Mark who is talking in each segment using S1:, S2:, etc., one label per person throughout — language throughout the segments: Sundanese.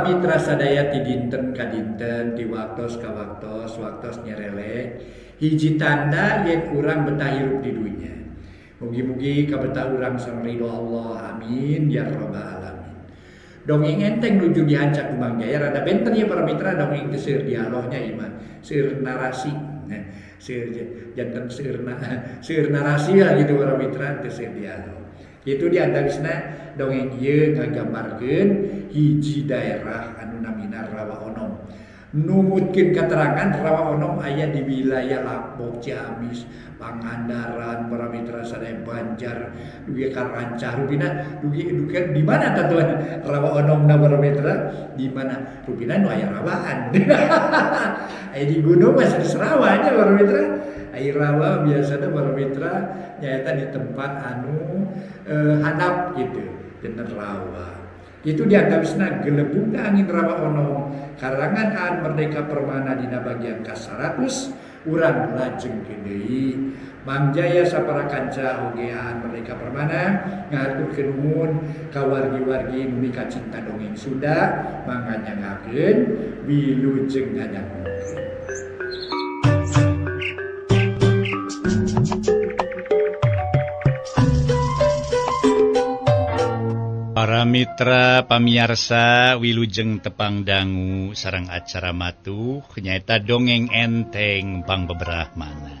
S1: Para mitra sadaya ti dinten ka dinten, ti waktos ka waktos, waktos nyerele hiji tanda yen urang betah hirup di dunya. Mugi-mugi kabetah urang sareng ridho Allah, amin ya rabbal alamin. Dongeng enteng nuju dihancak ku Mang Jaya rada benten ieu para mitra, dongeng teh seueur dialognya ieu mah, seueur narasi. Nah, seueur janten seueur seueur narasi lah gitu para mitra, teh seueur dialog. Itu di antawisna dongeng ieu ngagambarkeun hiji daerah anu namina Rawa Onom. Numutkeun katerangan Rawa Onom aya di wilayah Lakbok, Ciamis, Pangandaran, para mitra sadaya, Banjar, dugi ka Rancah rupina, dugi dugi di mana tatuan Rawa Onom na para mitra, di mana rupina nu aya rawaan. Aya di gunung masih di Sarawak nya para mitra. Aya rawa biasana para mitra nyaeta di tempat anu handap gitu, janten rawa. Itu diantawisna Gelebugna Angin Rawa Onom karangan Aan Merdeka Permana dina bagian ka-100 urang lajengkeun deui. Mang Jaya sapara kanca oge Aan Merdeka Permana ngahaturkeun nuhun ka wargi-wargi nu mikacinta dongeng Sunda, mangga nyanggakeun, wilujeng ngadangukeun.
S2: Para mitra pamiarsa, wilujeng tepang dangu sareng acara matuh nyaeta Dongeng Enteng Pang Beberahmana.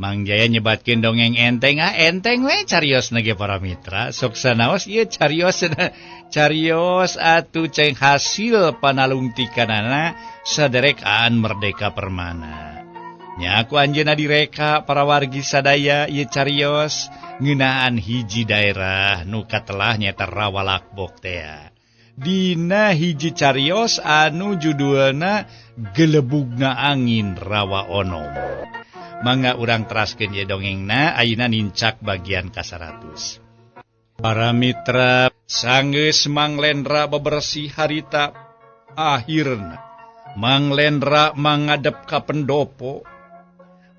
S2: Mang Jaya nyebatkeun dongeng enteng, ah enteng we carios nage para mitra, sok sanaos ieu carios carios atuh ceng hasil panalungtikanana saderek Aan Merdeka Permana. Nya ku anjeunna direka para wargi sadaya ieu carios ngeunaan hiji daerah nu katelah nyaeta Rawa Lakbok tea. Dina hiji carios anu judulna Gelebugna Angin Rawa Onom. Mangga urang teraskeun ieu dongengna ayeuna nincak bagian ka-100. Para mitra, sanggeus Mang Lendra bebersih harita, akhirna Mang Lendra mangadep ka pendopo.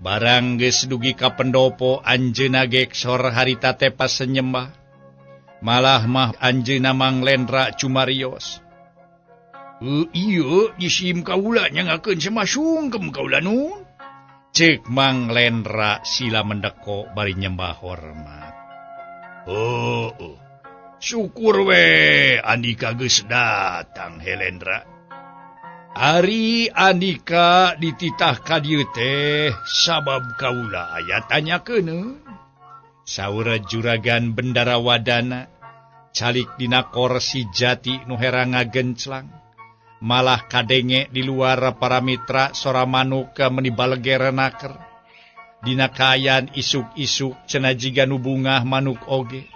S2: Barang geus dugi ka pendopo anjeunna geksor harita teh pas nyembah. Malah mah anjeunna Mang Lendra cumarios. Ieu jisim kaula nyangakeun semah sungkem kaula nun. Ceuk Mang Lendra sila mendeko bari nyembah hormat. Oh, oh. Syukur we Andika geus datang Helendra. Ari Andika dititah ka dieu teh sabab kaula aya tanyakeun. Saur juragan Bendara Wadana calik dina korsi jati nu herang ngagenclang. Malah kadenge di luar para mitra sora manuk meni baleger naker. Dina kaayaan isuk-isuk cenah jiga nu bungah manuk oge.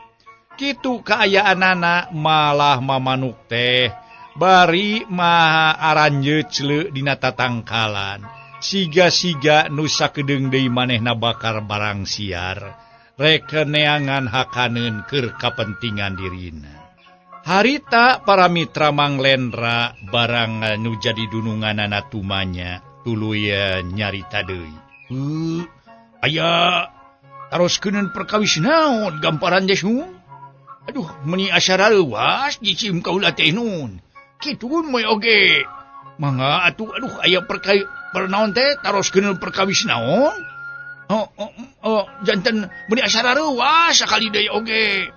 S2: Kitu kaayaanana malah mamanuk teh bari maha aranjeut cleu dina tatangkalan. Siga-siga nu sakedeung deui manehna bakar barang siar. Rek neangan hakaneun keur kapentingan dirina. Harita para mitra Mang Lendra barang nu jadi dununganana tumanya tuluy nyarita deui. Aya taroskeun perkawis naon gamparan geus nun? Aduh, meni asa rareuwas jicim kaula teh nun. Kitu moe oge. Mangga atuh aduh aya perkawis pernaon teh taroskeun perkawis naon? Oh, oh, oh, janten meni asa rareuwas sakali deui oge.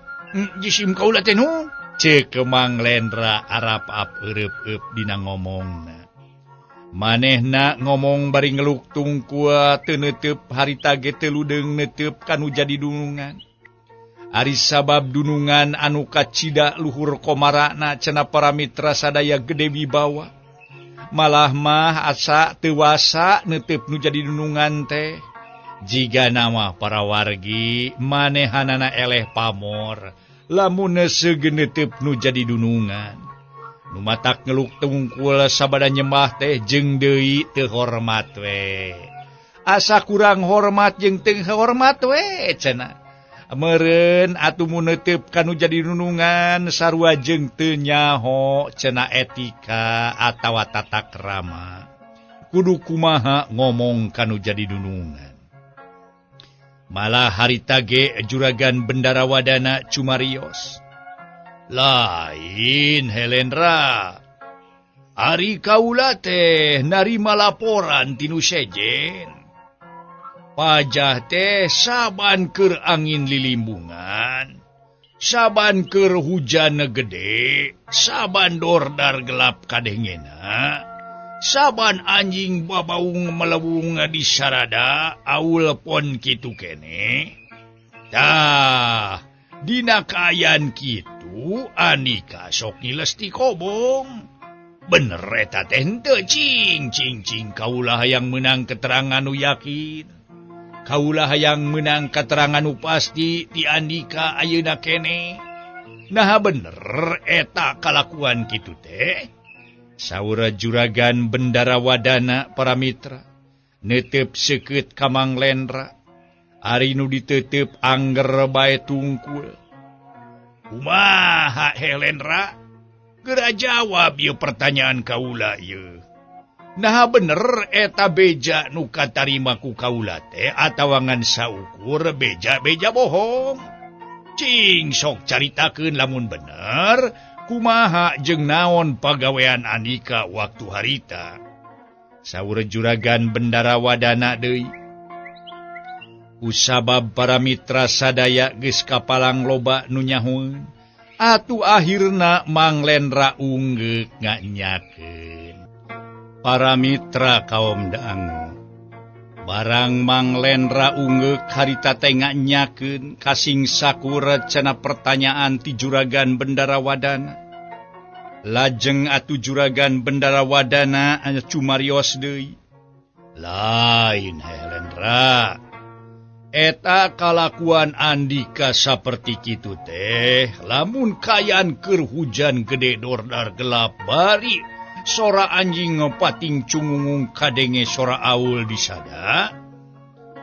S2: Jisim kaula teh nun. Ceuk Mang Lendra arap-ap eureup-eup dina ngomongna. Manehna ngomong bari ngeluk tungkua teu neuteup harita ge teu ludeung neuteup kanu jadi dunungan. Ari sabab dunungan anu kacida luhur komarana cenah para mitra sadaya gede wibawa. Malah mah asa teu wasa neuteup nu jadi dunungan teh. Jiga nama para wargi manehanana eleh pamor lamun seugeuh neuteup nu jadi dunungan. Nu matak ngeluk tungkul sabada nyembah teh jeung deui teu hormat we. Asa kurang hormat jeung teu hormat we cenah. Meureun atuh mun neuteup kanu jadi dunungan sarua jeung teu nyaho cenah etika atawa tata krama. Kudu kumaha ngomong kanu jadi dunungan. Malah harita ge juragan Bendara Wadana cumarios. Lain Helendra. Ari kaula teh narima laporan ti nu sejen. Pajah teh saban keur angin lilimbungan, saban keur hujan gede, saban dordar gelap kadengena, saban anjing babaung melewung di sarada aul pon kitu kene. Tah, dina kaayaan kitu Andika sok ngiles ti kobong. Bener eta teh henteu cing cing cing kaula hayang meunang keterangan nu yakin. Kaula hayang meunang keterangan nu pasti ti Andika ayeuna kene. Naha bener eta kalakuan kitu teh? Saur juragan Bendara Wadana para mitra neuteup seukeut ka Mang Lendra. Ari nu diteuteup angger bae tungkul. Kumaha he Lendra? Geura jawab ieu pertanyaan kaula ieu. Naha bener eta beja nu katarima ku kaula teh atawa ngan saukur beja-beja bohong? Cing sok caritakeun lamun bener kumaha jeung naon pagawean Andika waktu harita. Saur juragan Bendara Wadana deui. Kusabab para mitra sadaya geus kapalang loba nu nyahoeun, atuh akhirna Mang Lendra unggeuk nganyakeun. Para mitra kaum dangu, barang Mang Lendra unggeuk harita teh nganyakeun kasing sakur cenah pertanyaan ti juragan Bendara Wadana. Lajeng atuh juragan Bendara Wadana cumarios deui. Lain he Lendra. Eta kalakuan Andika saperti kitu teh lamun kaayaan keur hujan gede dordar gelap bari sora anjing pating cungungung kadenge sora aul disada.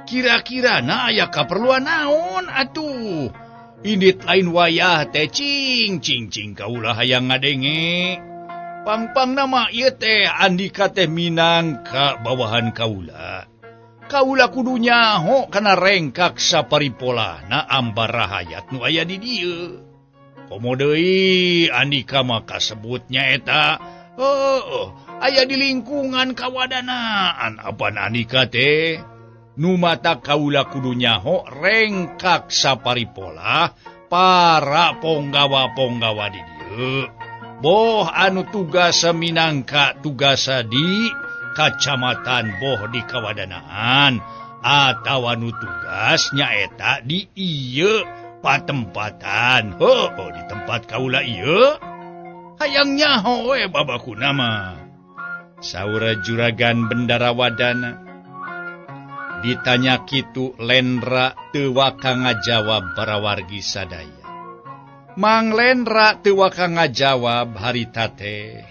S2: Kira-kira na aya kaperluan naon atuh? Indit lain wayah teh cing cing cing kaula hayang ngadenge. Pangpang nama ieu teh Andika teh minangka bawahan kaula. Kaula kudu nyaho kana rengkak saparipolahna ambar rahayat nu aya di dieu. Komo deui Andika mah kasebut nyaeta heueuh aya di lingkungan kawadanaan apan Andika teh nu mata kaula kudu nyaho rengkak saparipolah para ponggawa-ponggawa di dieu. Boh anu tugas minangka tugasa di kacamatan boh di kawadanaan atawa nu tugas nyaeta di ieu patempatan. Heueuh di tempat kaula ieu hayang nyaho we babakuna mah. Saur juragan Bendara Wadana. Ditanya kitu Lendra teu waka ngajawab para wargi sadaya. Mang Lendra teu waka ngajawab harita teh.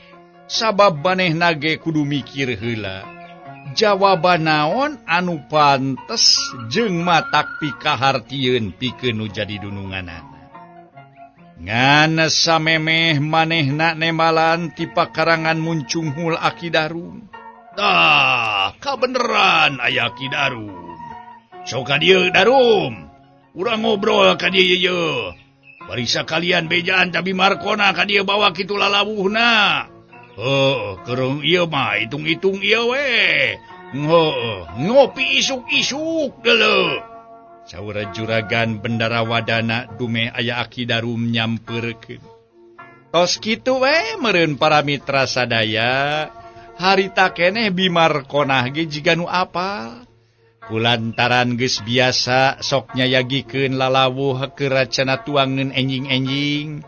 S2: Sabab manehna ge kudu mikir heula. Jawaban naon anu pantes jeung matak pikahartieun pikeun nu jadi dununganana. Ngan samemeh manehna nembalan ti pakarangan muncunghul Aki Darum. Tah, kabeneran aya Aki Darum. Sok ka dieu Darum. Urang ngobrol ka dieu ye. Bari sakalian bejaan tapi Markona ka dieu bawa kitu lalawuhna. Heuh, kereung ieu mah hitung-hitung ieu we. Heuh, ngopi isuk-isuk deuleu. Saur juragan Bendara Wadana dumeh aya Aki Darum nyampeurkeun. Tos kitu we meureun para mitra sadaya. Harita keneh Bimarkonah ge jiga nu apal. Kulantaran geus biasa sok nyayagikeun lalawuh keur racana tuangeun enjing-enjing.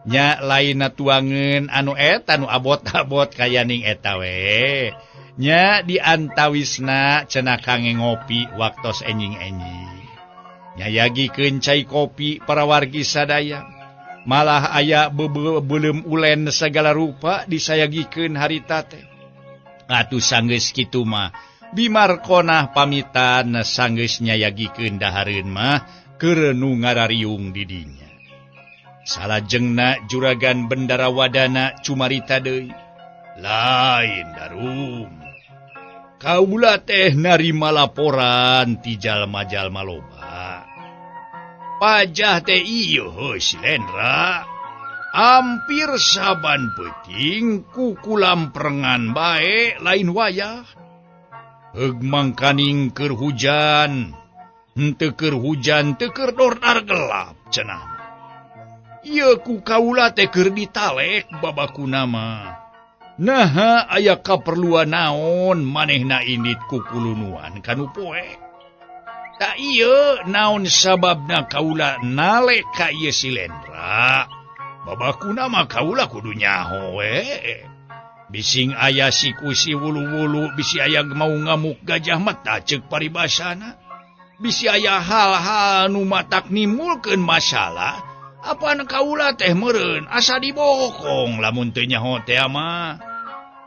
S2: Nya lainna tuangeun anu eta nu abot-abot kayaning eta we. Nya diantawisna cenah kange ngopi waktos enjing-enjing. Nyayagikeun cai kopi para wargi sadaya. Malah aya beuleum ulen sagala rupa disayagikeun harita teh. Atuh sanggeus kitu mah Bimarkonah pamitan sanggeus nyayagikeun dahareun mah keur nu ngarariung di dinya. Salajengna juragan Bendara Wadana cumarita deui. Lain Darum. Kaula teh narima laporan ti jalma-jalma loba. Pajah teh ieu heuh si Lendra. Hampir saban peuting ku kulamperengan bae lain wayah. Heug mangkaning keur hujan, henteu keur hujan teu keur dordar gelap cenah. Ieu ku kaula teh keur ditalek babakuna mah. Naha aya kaperluan naon manehna indit ku kulunuan kanu poek. Tak ieu naon sababna kaula nalek ka ieu si Lendra. Babakuna mah kaula kudu nyaho we. Bising aya siku si wulu-wulu, bisi aya mau ngamuk gajah mata ceuk paribasana. Bisi aya hal-hal nu matak nimbulkeun masalah, apaan kaula teh meureun asa dibokong lamun teu nyaho teh mah.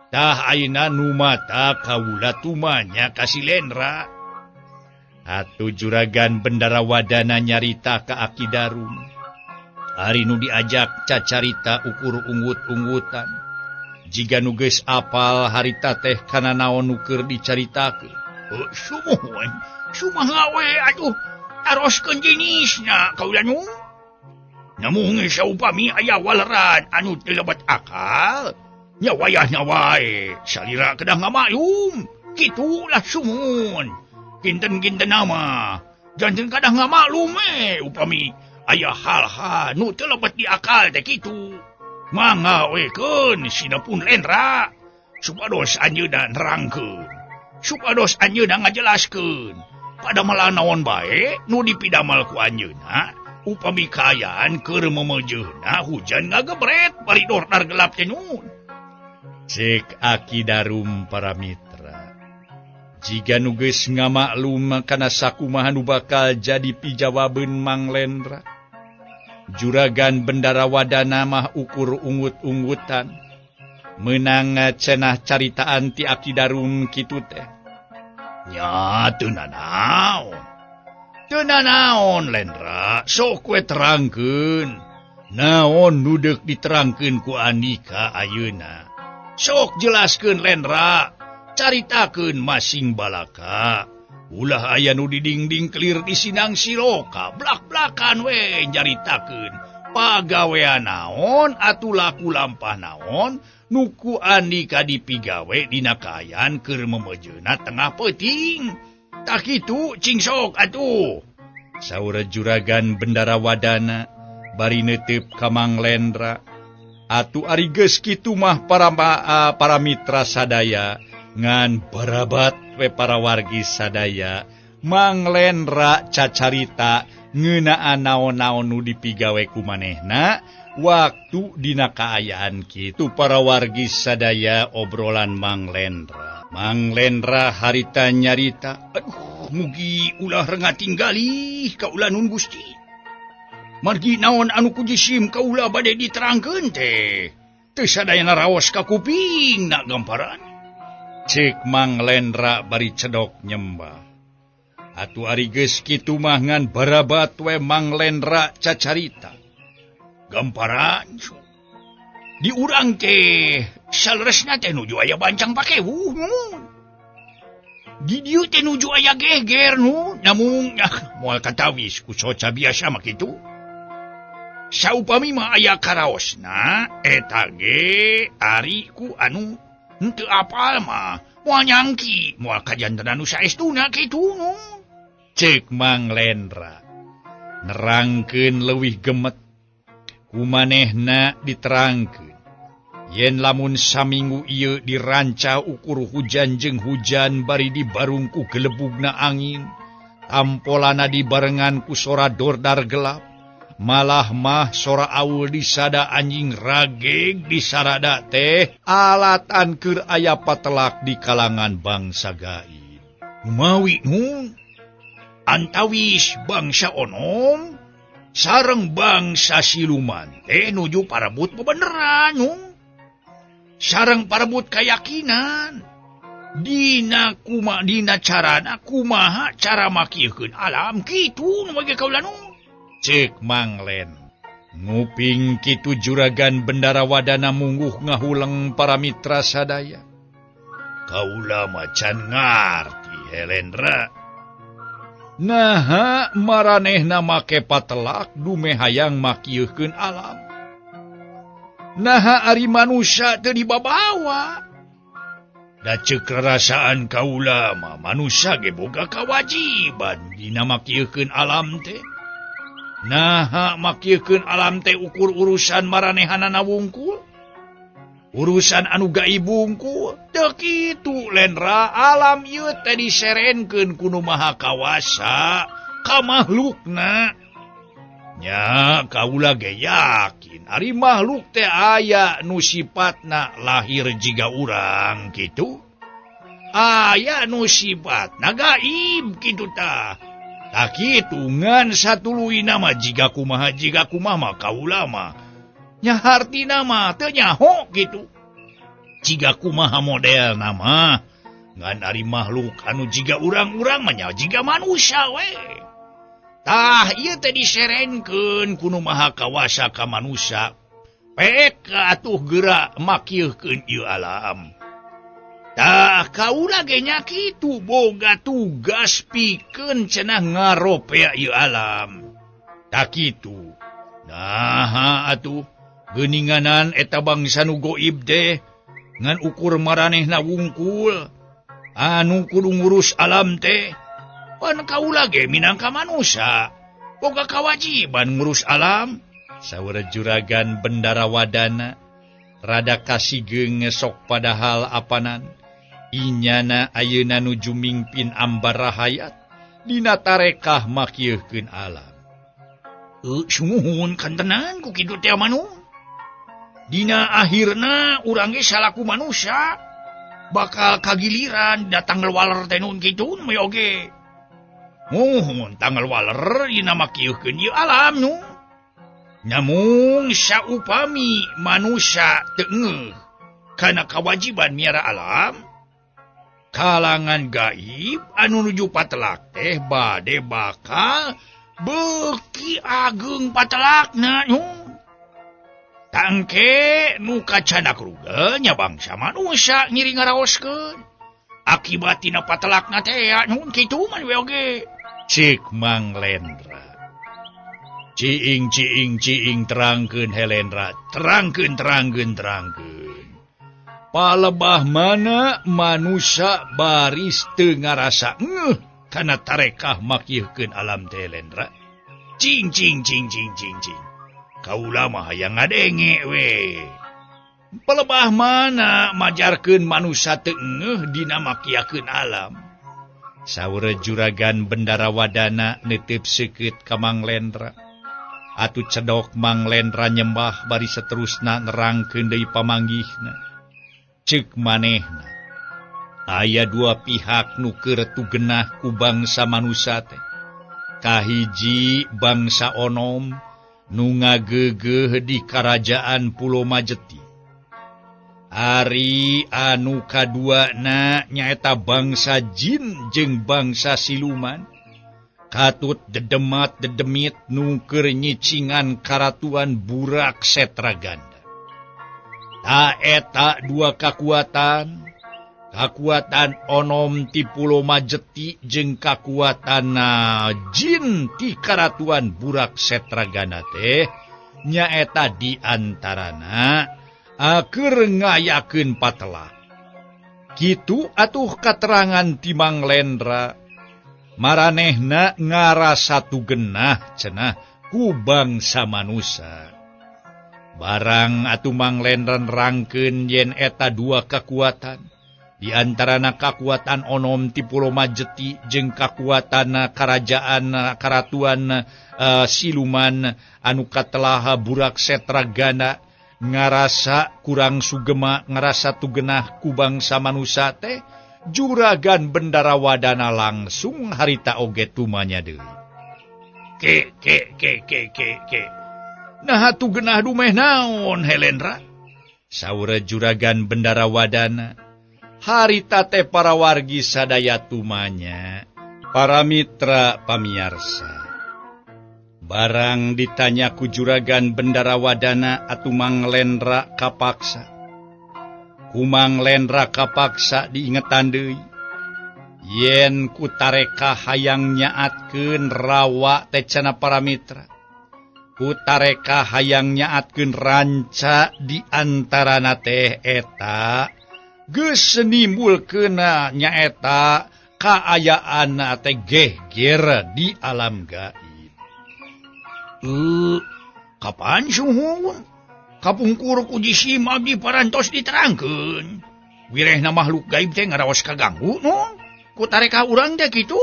S2: Tah ayeuna nu mata kaula tumanya ka si Lendra. Atuh juragan Bendara Wadana nyarita ka Aki Darum. Ari nu diajak cacarita ukur unggut-unggutan. Jiga nu geus apal harita teh kana naon nu keur dicaritakeun. Sumuhun, sumaha we atuh taroskeun jenisna kaula nu. Namun saupami aya waleran anu teu lebet akal, nya wayahna wae salira kedah ngamaklum. Kitulah sumuhun. Kinten-kinten nama janten kadah ngamaklum upami aya hal-hal nu teu lebet di akal teh kitu. Mangga we keun sina pun Lendra supados anjeunna nerangkeun, supados anjeunna ngajelaskeun. Padamel naon bae nu dipidamel ku anjeunna upami kaayaan keur memejeuna hujan ngagebret bari dordar gelap teh nun. Cek Aki Darum para mitra. Jiga nu geus ngamaklum kana sakumaha nu bakal jadi pijawabeun Mang Lendra. Juragan Bendara Wadana mah ukur unggut-unggutan. Meunang cenah caritaan ti Aki Darum kitu teh. Nya teu nanaon. Teu nanaon Lendra, sok we terangkeun. Naon nu deuk diterangkeun ku andika ayeuna. Sok jelaskeun Lendra. Caritakeun masing balaka. Ulah aya nu didingding kelir di sinang siloka, blak-blakan we nyaritakeun. Pagawean naon atuh laku lampah naon nu ku andika dipigawe dina kaayaan keur memejeuna tengah peuting. Tah kitu cing sok atuh. Saur juragan Bendara Wadana bari neuteup ka Mang Lendra. Atuh ari geus kitu mah para mitra sadaya ngan barabat we para wargi sadaya Mang Lendra cacarita ngeunaan naon-naon nu dipigawe ku manehna waktu dina kaayaan kitu para wargi sadaya obrolan Mang Lendra. Mang Lendra harita nyarita, aduh mugi ulah rengat tinggalih kaula nun Gusti. Margi naon anu ku jisim kaula bade diterangkeun teh. Teu sadayana raos ka kuping na gamparan. Cek Mang Lendra bari cedok nyembah. Atuh ari geus kitu mah ngan barabat we Mang Lendra cacarita. Gamparan di urang teh saleresna teh nuju aya bancang pakewuh nun. Di dieu teh nuju aya geger nu, namun moal katawis ku soca biasa mah kitu. Saupami mah aya karaosna eta ge ari ku anu henteu apal mah moal nyangki moal kajantenan nu saestuna kitu nu. Ceuk Mang Lendra nerangkeun leuwih gemet kumanehna diterangkeun yen lamun saminggu ieu diranca ukur hujan jeung hujan bari dibarung ku gelebugna angin tampolana dibarengan ku sora dordar gelap malah mah sora aul disada anjing rageg disarada teh alatan keur aya patelak di kalangan bangsa gaib. Mawi nun antawis bangsa onom sareng bangsa siluman teh nuju parebut bebeneran nun. Sareng parebut keyakinan dina kuma dina carana kumaha cara makieun alam kitu nu bagi kaula nun. Cek Mang Len nguping kitu juragan Bendara Wadana mungguh ngahuleng para mitra sadaya. Kaula macan ngarti Helendra. Naha maranehna make patelak dume hayang makieukeun alam. Naha ari manusia teu dibabawa. Da ceuk rarasaan kaula mah manusia ge boga kawajiban dina makieukeun alam teh. Naha makieukeun alam teh ukur urusan maranehanana wungkul. Urusan anu gaib wungkul. Teu kitu Lendra, alam ieu teh diserenkeun ku Nu Maha Kawasa ka makhlukna. Nya kaula ge yakin ari makhluk teh aya nu sifatna lahir jiga urang kitu. Aya nu sifatna gaib kitu tah. Tah kitu ngan satuluyna mah jiga kumaha mah kaula mah. Nya hartina mah teu nyaho kitu. Jiga kumaha modelna mah ngan ari makhluk anu jiga urang-urang mah nya jiga manusia we. Tah ieu teh diserenkeun ku Nu Maha Kawasa ka manusia. Pek atuh geura makieuhkeun ieu alam. Tah kaula ge nya kitu boga tugas pikeun cenah ngaropea ieu alam. Tah kitu. Naha atuh geuninganan eta bangsa nu goib teh ngan ukur maranehna wungkul anu kudu ngurus alam teh. Pan kaula ge minangka manusia boga kawajiban ngurus alam. Saur juragan Bendara Wadana rada kasigeung ngesok padahal apanan inyana ayeuna nuju mingpin Ambar Rahayat dina tarekah makieuhkeun alam. Sumuhun kantenan ku kitu teh manu. Dina akhirna urang ge salaku manusia bakal kagiliran datang waler teh nun kitu we oge. Muhun tanggal waler dina makieuhkeun ieu alam nu. Namung saupami manusia teu ngeuh kana kawajiban miara alam, kalangan gaib anu nuju patelak teh bade bakal beuki ageung patelakna nu. Tangke nu kacanak rugel nya bangsa manusia ngiring ngaraoskeun. Akibat tina patelakna teh nun kitu mah we oge. Cik Mang Lendra. Ciing ciing ciing terangkeun Helendra, terangkeun terangkeun terangkeun. Palebah mana manusia baris teu ngarasa ngeuh kana tarekah makieuhkeun alam teh Lendra. Cing cing cing cing cing cing. Kaula mah hayang ngadenge we. Palebah mana majarkeun manusia teu ngeuh dina makiakeun alam. Saur juragan Bendara Wadana nitip seukeut ka Mang Lendra. Atuh cedok Mang Lendra nyembah bari saterusna nerangkeun deui pamanggihna. Ceuk manehna, aya dua pihak nu keur tugenah ku bangsa manusia teh. Kahiji bangsa onom nu ngageugeuh di karajaan Pulo Majeti. Ari anu kaduana nyaeta bangsa jin jeung bangsa siluman. Katut dedemat dedemit nu keur nyicingan karatuan Burak Setraganda. Ta eta dua kakuatan, kakuatan onom ti Pulo Majeti jeung kakuatan jin ti karatuan Burak Setraganda teh nyaeta di antarana keur ngayakeun patelah. Kitu atuh katerangan ti Mang Lendra. Maranehna ngarasa tugenah cenah ku bangsa manusia. Barang atuh Mang Lendra nerangkeun yen eta dua kakuatan, di antarana kakuatan onom ti Pulo Majeti jeung kakuatan karajaan karatuan siluman anu katelaha Burak Setraganda ngarasa kurang sugema ngarasa tugenah ku bangsa manusia teh. Juragan Bendara Wadana langsung harita oge tumanya deui. Ke ke ke ke ke ke. Nah tugenah dumeh naon Helendra? Saur juragan Bendara Wadana. Harita teh para wargi sadaya tumanya, para mitra pamiarsa. Barang ditanya ku juragan Bendara Wadana atuh Mang Lendra kapaksa. Ku Mang Lendra kapaksa diingetan deui. Yen ku tareka hayang nyaatkeun rawa teh cenah para mitra. Ku tareka hayang nyaatkeun ranca di antarana teh eta geus nimbulkeunna nyaeta kaayaanna teh geger di alam gaib. Kapan suhun? Kapungkur ku jisim abdi parantos diterangkeun. Wirehna makhluk gaib teh ngaraos kaganggu no? Ku tareka urang teh kitu.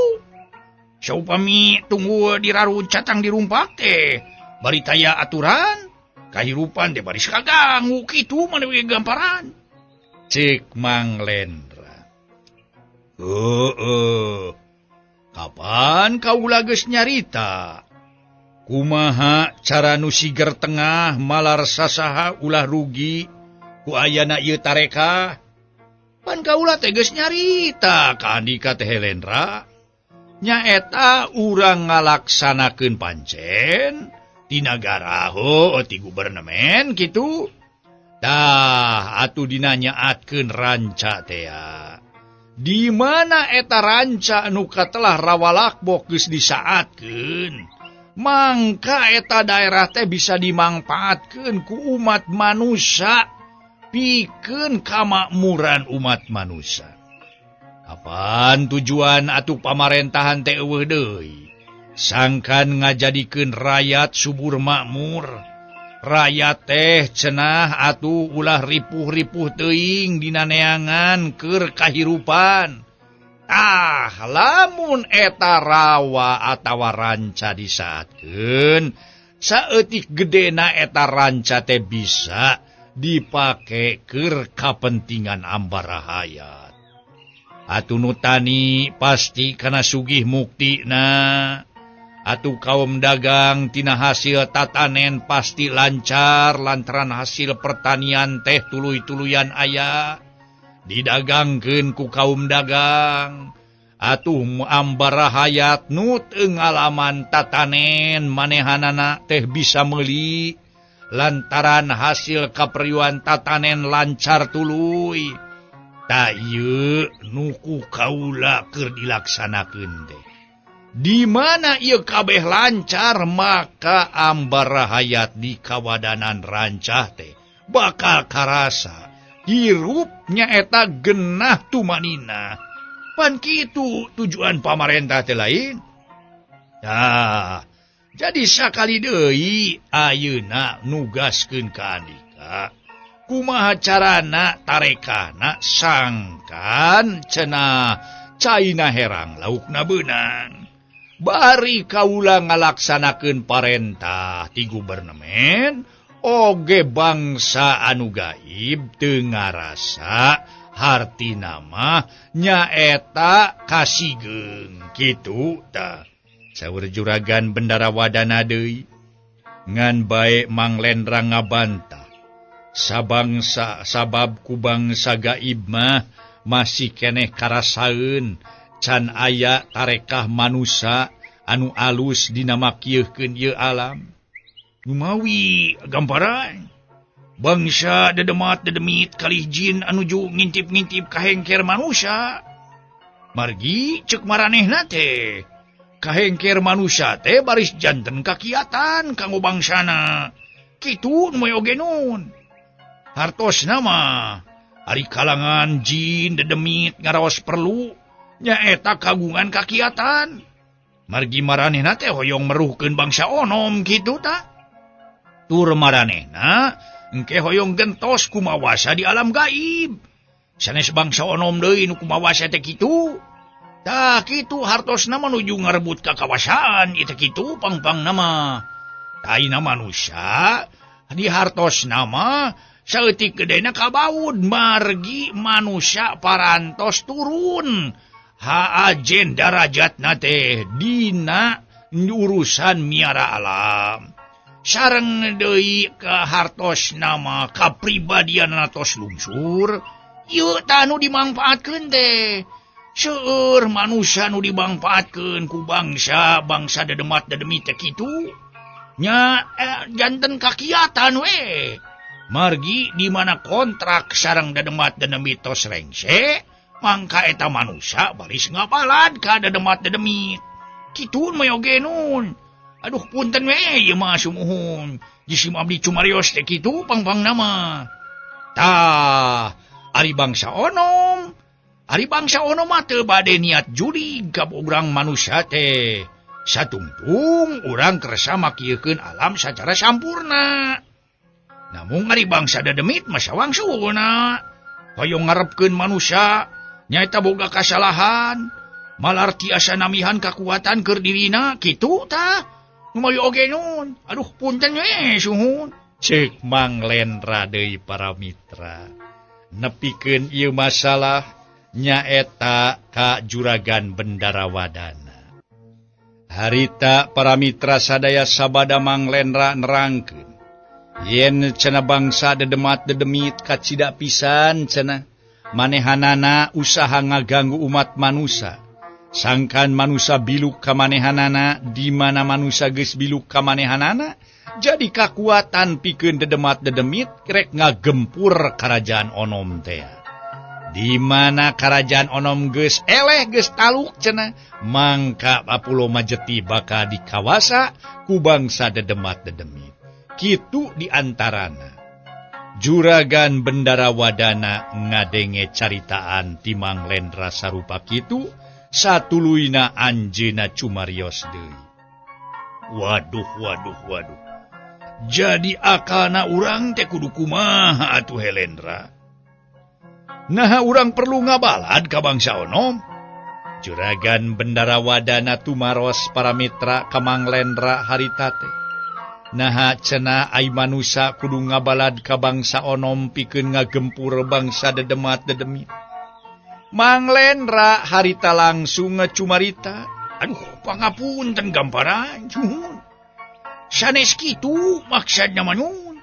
S2: Saupami tunggu dirarud catang dirumpak teh bari taya aturan kahirupan teh baris kaganggu kitu mana we gamparan. Cek Mang Lendra. Heeh. Kapan kaula geus nyarita? Kumaha cara nu siger tengah malar sasaha ulah rugi ku ayana ieu tareka? Pan kaula teh geus nyarita ka andika teh Lendra. Nyaeta urang ngalaksanakeun pancen ti nagara heuh ti gubernemen kitu. Tah atuh dina nyaatkeun ranca tea. Di mana eta ranca nu katelah rawalakbok geus disaatkeun, mangka eta daerah teh bisa dimangpaatkeun ku umat manusia pikeun kamakmuran umat manusia. Apaan tujuan atuh pamarentahan teh eueuh deui? Sangkan ngajadikeun rakyat subur makmur. Rakyat teh cenah atuh ulah ripuh-ripuh teuing dina neangan keur kahirupan. Ah, lamun eta rawa atawa ranca disaatkeun, saeutik gedena eta ranca teh bisa dipake keur kapentingan ambarahayat. Atuh nu tani pasti kana sugih muktina. Atuh kaum dagang tina hasil tatanen pasti lancar lantaran hasil pertanian teh tuluy-tuluyan aya didagangkeun ku kaum dagang. Atuh ambarahayat nu teu ngalaman tatanen manehanana teh bisa meuli lantaran hasil kapriuan tatanen lancar tuluy. Ta ieu nu ku kaula keur dilaksanakeun teh. Di mana ieu kabeh lancar maka ambarahayat di kawadanan rancah teh bakal karasa hirup nyaeta genah tumanina. Pan kitu tujuan pamarentah teh lain. Nah, jadi sakali deui ayeuna nugaskeun ka andika. Kumaha carana tarekana sangkan cenah caina herang laukna beunang. Bari kaula ngalaksanakeun parentah ti gubernemen oge bangsa anu gaib teu ngarasa hartina mah nyaeta kasigeung kitu tah. Saur juragan Bendara Wadana deui ngan bae Mang Lendra ngabantah sabangsa sabab ku bangsa gaib mah masih keneh karasaeun can aya tarekah manusa anu alus dina makieuhkeun ieu alam. Numawi gamparan bangsa dedemat dedemit kalih jin anuju ngintip-ngintip kahengker manusia. Margi ceuk maranehna teh kahengker manusia teh baris janten kakiatan kanggo bangsana. Kitu nu oge nun. Hartosna mah ari kalangan jin dedemit ngaraos perlu nyaeta kagungan kakiatan. Margi maranehna teh hoyong meruhkeun bangsa onom kitu ta. Tur maranehna engke hoyong gentos kumawasa di alam gaib. Sanes bangsa onom deui nu kumawasa teh kitu. Tah kitu hartosna menuju ngarebut kakawasaan ieu teh kitu pangpangna mah. Taina manusia di hartosna mah saeutik gedena kabaud margi manusia parantos turun. Ha agenda darajatna teh dina urusan miara alam. Sareng deui ka hartos nama kapribadian tos lungsur, ieu tah nu dimangpaatkeun teh. Seueur manusia nu dimangpaatkeun ku bangsa bangsa dedemat dedemit teh kitu. Nya janten kakiatan we. Margi di mana kontrak sareng dedemat dedemit tos rengse, mangka eta manusia baris ngabalad ka dedemat dedemit. Kitu mah oge nun. Aduh punten we ieu mah sumuhun. Jisim abdi cumarios teh kitu pang-pangna mah. Tah, ari bangsa onom. Ari bangsa onom mah teu bade niat jurig ka urang manusia teh. Satungtung urang kersa makieukeun alam sacara sampurna. Namun ari bangsa dedemit mah sawangsuna. Hoyong ngarepkeun manusia nyaeta boga kasalahan, malar tiasa namihan kakuatan keur dirina kitu tah. Lumayu oge nun. Aduh punten we suhun. Ceuk Mang Lendra deui para mitra. Nepikeun ieu masalah nyaeta ka Juragan Bendara Wadana. Harita para mitra sadaya sabada Mang Lendra nerangkeun yen cenah bangsa dedemat dedemit kacida pisan cenah manehanana usaha ngaganggu umat manusia. Sangkan manusia biluk ka manehanana, di mana manusia geus biluk ka manehanana jadi kakuatan pikeun dedemat dedemit rek ngagempur kerajaan onom teh. Di mana kerajaan onom geus eleh geus taluk cenah mangka Pulo Majeti bakal dikawasa ku bangsa dedemat dedemit. Kitu diantarana Juragan Bendara Wadana ngadenge caritaan ti Mang Lendra sarupa kitu satuluyna anjeunna cumarios deui. Waduh waduh waduh. Jadi akalna urang teh kudu kumaha atuh Helendra. Naha urang perlu ngabalad ka bangsa onom. Juragan Bendara Wadana tumaros para mitra ka Mang Lendra harita teh. Naha cenah ai manusa kudu ngabalad ka bangsa onom pikeun ngagempur bangsa dedemat dedemit. Mang Lendra harita langsung ngacumarita. Aduh pangapunten gamparan suhun. Sanes kitu maksudna mah nun.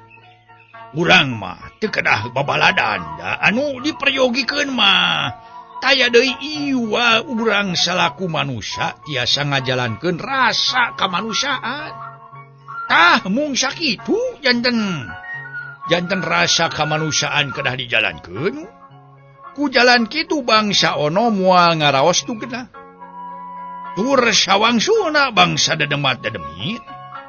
S2: Urang mah teu kedah babaladan da anu diperyogikeun mah. Taya deui iwa urang salaku manusia tiasa ngajalankeun rasa kamanusiaan. Tah mung sakitu janten janten rasa kamanusiaan kedah dijalankeun. Ku jalan kitu bangsa ono moal ngaraos tu genah. Tur sawangsuna bangsa dedemat dedemit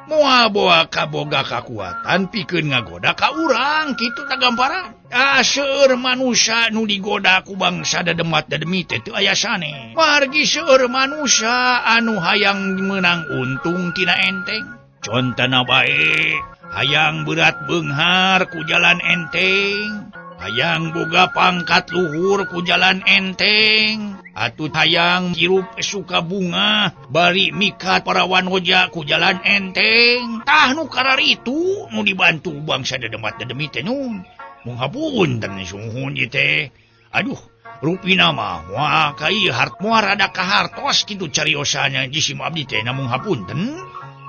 S2: moal boa kaboga kakuatan pikeun ngagoda ka urang kitu tah gamparan. Ah seueur manusia nu digoda ku bangsa dedemat dedemit teh teu aya sane. Margi seueur manusia anu hayang meunang untung tina enteng. Contona bae hayang berat beunghar ku jalan enteng, hayang boga pangkat luhur ku jalan enteng, atuh hayang hirup suka bunga bari mikat parawan hoja ku jalan enteng. Tah nu kararitu nu dibantu bangsa dedemat dedemit teh nun. Mung hapunten sungguh ieu teh. Aduh, rupina mah moal ka ieu hart moal rada kahartos kitu cariosana jisim abdi teh namung hapunten.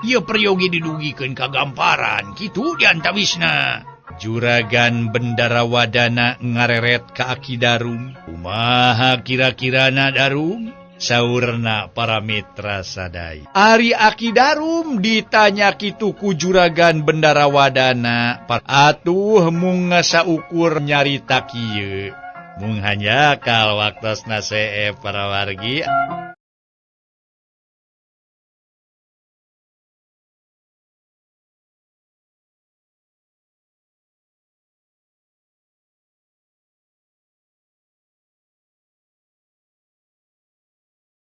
S2: Ieu peryogi didugikeun ka gamparan kitu diantawisna. Juragan Bendara Wadana ngareret ka Aki Darum. Kumaha kira-kirana Darum? Saurna para mitra sadaya. Ari Aki Darum ditanya kitu ku Juragan Bendara Wadana. Atuh mung saukur nyarita kieu. Mung hanjakal waktosna seep para wargi.